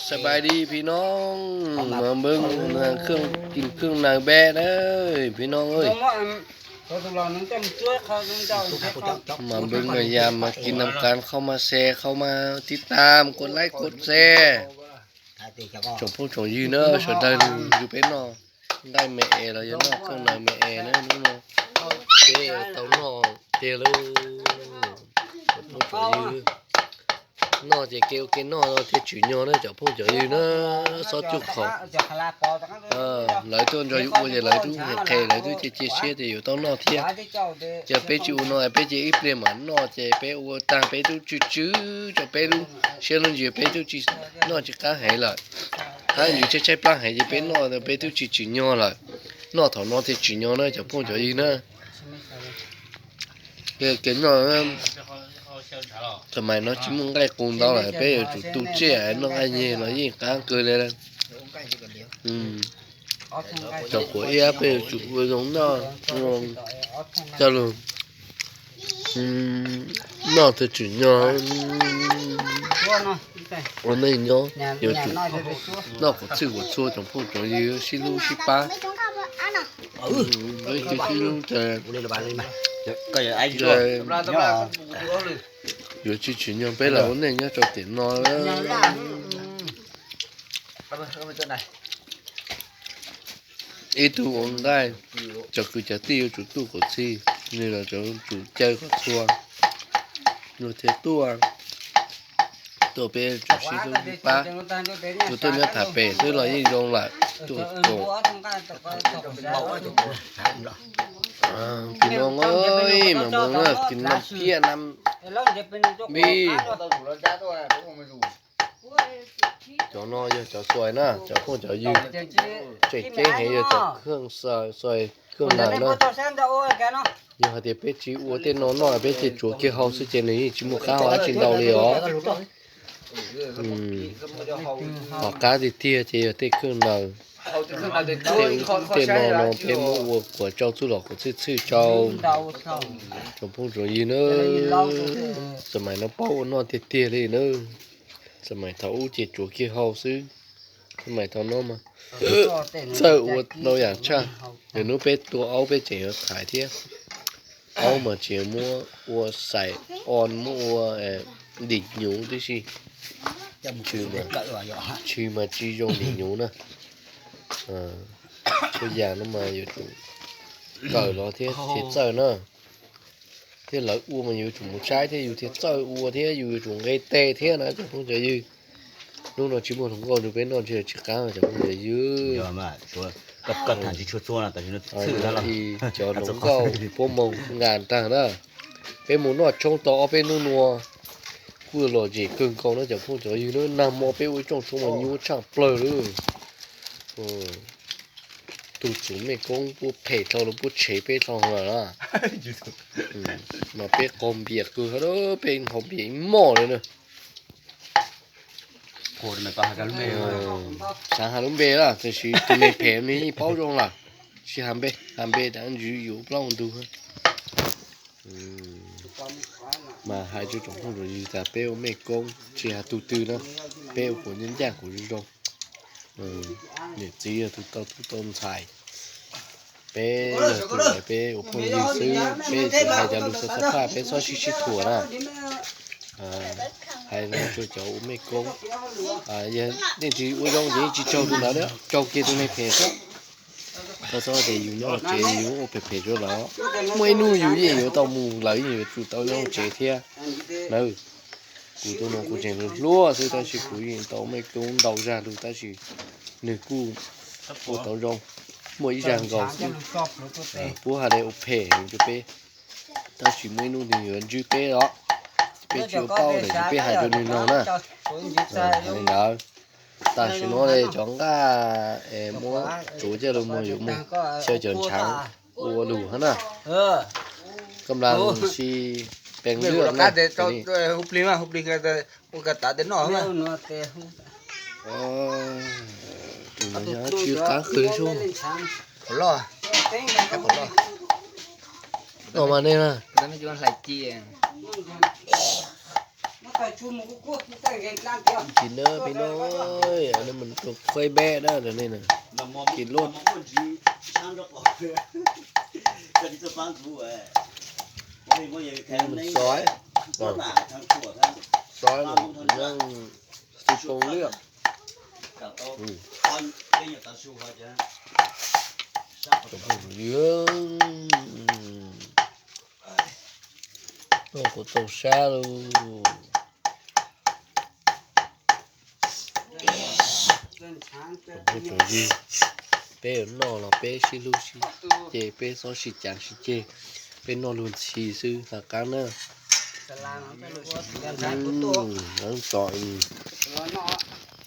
สบายดีพี่น้อง มาเบิ่งเครื่องกินเครื่องในแบะเด้อพี่น้องเอ้ย มาเบิ่งมายามมากินนำกัน เข้ามาแชร์ เข้ามาติดตาม กดไลค์ กดแชร์ tsoom phooj tsoom ywg na, sawv daws yug peb noj nqaij me es los yog noj keej nawv me es na, hnub no peb tau noj tiag lauj. Tsoom phooj tsoom ywg, noj ces kev ua kev noj no thiaj tsim nyog na tsoom phooj tsoom ywg na, xob cuj khom. Lawv tuaj nrog yus ua ces lawv twb qhe, lawv twb cia cia siab tias yuav tau noj thiab. Ces peb tsis ua no peb ces ib pliag mam noj ces peb ua tag peb twb tsw tsw rau peb lub siab lub ntsws peb twb tsis noj tsis qab heev lawm. Qab ntsws tshaib tshaib plab heev ces peb noj peb twb tsis tsim nyog lawm. Noj thaum no thiaj tsim nyog na cov phooj cov ywg na. Kev noj thaum mas no tsis muaj nqaij qus ntau lawm peb yuav tsum tu tsiaj noj nqaij nyeg los yeej qab kawg li. Thaum qhuav ib peb yuav tsum ua zoo noj coj lug noj thiaj tsim nyog. Ua neej nyob yuav tsum noj kom txhij kom txhua tsoom phooj tsoom ywg sib hlub sib pab. Sib hlub ces yuav tsis tsim nyog peb los ua neej nyob rau tiam no. Ib tug ua nqaij, cov kwv cov tij yuav tsum tuaj kom txhij, nws los yuav tsum caw kom txhua, nws thiaj tuaj. Tuaj peb tsum sib hlub sib pab, tus tuaj nyob tham pem xwb los yeej zoo lawm. Tuaj kom pis no mas mus na pis no phiaj na vij. Cov no yog cov xuais na, cov phooj cov ywg. Tseem ceeb heev yog cov kheej xuais kheej laws na. Yog hais tias peb tsis ua tej no noj peb thiaj tsuav kiag hau xwb ces nws yeej tsis muaj qab hau dab tsi ntau li os. Qhov qab tiag tiag ces yog tej kheej laws, tej ub tej no no peb muab ua kuas tsau txuj lom kom txhwj txhwj tsau. Tsoom phooj tsoom ywg na, xab mais no paub ua noj tiag tiag li na. Xab mais thaum ub ces tsuav kiag hau xwb, xab mais thaum no mas txawj ua ntau yam tshaj. Lwm hnub peb tua aub peb tseem yuav thaiv thiab. Aub mas tseem muab ua xaim o, muab ua dim nyuv tib si. Tshwm mas tsis zoo dim nyuv na. Txhua yam no mas yuav tsum kawm los thiab thiaj txawj na. Thiab lawv ua mas yus yuav tsum mus saib thiab yus thiaj txawj ua thiab yus yuav tsum nqe tes thiab na cov phooj cov ywg. Hnub no tsis muaj hluas nkauj nrog peb noj ntshe tsis qab cov phooj cov ywg. Cov hluas nkauj puab moog nqa nraag na. Peb mus noj tshoob tau ob peb hnub nua kuj lom zem kawg nkaus na cov phooj cov ywg na. Nag hmo peb ua ib rooj tshoob mas nyuaj tshaj plawg lawm. Tug txug mej koob puab phem dhau lawm puab tshev peb dhau lawm na. Mas peb qaug npias kawg, peb nqhau npias ib moj li na. Xaav has lub npe lawm tab sis tus neeg phem no yeej paub zoo lawm. Tsis has npe, has npe tas ntsws yuav plaub ntug. Mas hais rau tsoom phooj tsoom ywg tas peb ua mej koob tsis has tug twg na, peb ua kuv nyob ncaj kuv zoo zoo. Niam txiv yog tus tau tub tau ntxhais, peb yog tus peb ua phooj ywg xwb, peb tsis hais cov lus xav xav phaj, peb txhob sib sib thuam na. Hais rau cov ua mej koob, yog leej twg ua zoo ces yeej tsis tsaug tus ntawd, tsaug kiag tus neeg phem xwb. Koj txhob tias yus nyob tsev yus ua phem phem rau lawv, muaj ib hnub yus yeej yuav tau mus, lawv yeej yuav tsum tau nyob tsev thiab na. Kuv tus no kuv tseem hluas hluas xwb tab sis kuv yeej tau mej koob ntau zaj lus tab sis nws kuj ua tau zoo, muaj ib zaj nkaus xwb. Puab has le ua phem rau peb, tab sis muaj ib hnub nws yuav ntsib peb os. Peb tsis ua paub tab sis peb hais rau nws no na. Hais li ntawd. Tam sim no cov nqaj es muab tsuav coj lug moog yuav moog xyaw cov ntshaav ua lug hab na. Koj npla lug si peev lwj na. Tus no yog tsw qab kawg li sub. Noj mas nej na. Tsis na peb no, no mas rau khuaib beb na, nej na, tsis luaj. Xov, xov, xov, xov poo liaj. Kuv tau sab lauj. Peb yuav noj los peb sib hlub sib, ces peb txhob sib cav sib ceg, peb noj luag ntxhi xwb, hav qab na. Tos